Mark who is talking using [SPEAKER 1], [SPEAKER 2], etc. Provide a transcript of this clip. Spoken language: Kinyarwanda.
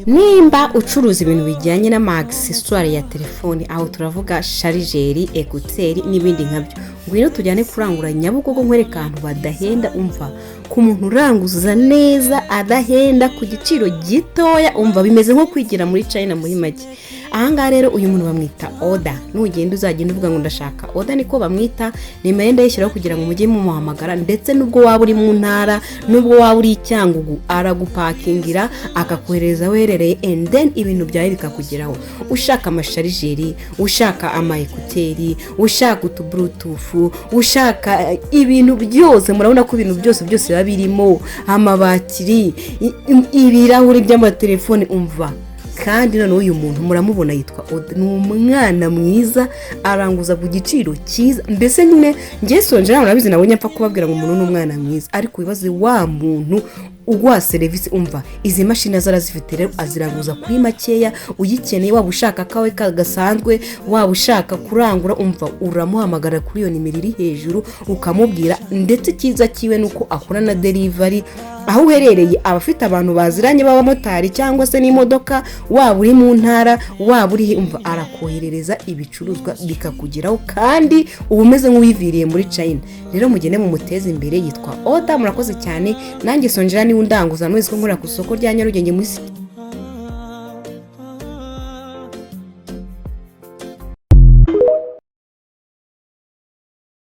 [SPEAKER 1] Nimba ucuruza ibintu bijyanye n'ama accessoires ya telefoni, aho turavuga chargeur, écouteurs n'ibindi nkabyo, ngwino tujyane kurangura Nyabugogo, nkwereka ahantu badahenda. Umva, ku muntu uranguza neza, adahenda, ku giciro gitoya, umva bimeze nko kwigira muri China muri make. Ahangaha rero uyu muntu bamwita Oda. Nugenda uzagenda uvuga ngo ndashaka Oda, niko bamwita. Nimero ye ndayishyiraho kugira ngo mujye mumuhamagara. Ndetse n'ubwo waba uri mu ntara, n'ubwo waba uri i Cyangugu, aragupakingira akakohereza aho uherereye, and then ibintu byawe bikakugeraho. Ushaka ama chargeur, ushaka ama écouteurs, ushaka utu Bluetooth, ushaka ibintu byose, murabona ko ibintu byose byose biba birimo, amabatiri, ibirahuri by'amatelefoni, umva. Kandi noneho uyu muntu muramubona yitwa Oda, ni umwana mwiza, aranguza ku giciro cyiza. Mbese nyine ngewe Sonje nawe murabizi, nabonye apfa kubabwira ngo umuntu ni umwana mwiza, ariko wibaze wa muntu uguha serivisi. Umva, izi mashini arazifite rero, aziranguza kuri makeya. Uyikeneye, waba ushaka akawe gasanzwe, waba ushaka kurangura, umva, uramuhamagara kuri iyo nimero iri hejuru ukamubwira. Ndetse icyiza cyiwe ni uko akora na delivery aho uherereye. Aba afite abantu baziranye b'abamotari cyangwa se n'imodoka. Waba uri mu ntara, waba uri, umva, arakoherereza ibicuruzwa bikakugeraho, kandi uba umeze nk'uwiviriye muri China. Rero mugende mumuteze imbere, yitwa Oda. Murakoze cyane. Nanjye Sonjera niwe undanguza, mwese ko nkorera ku isoko rya Nyarugenge muri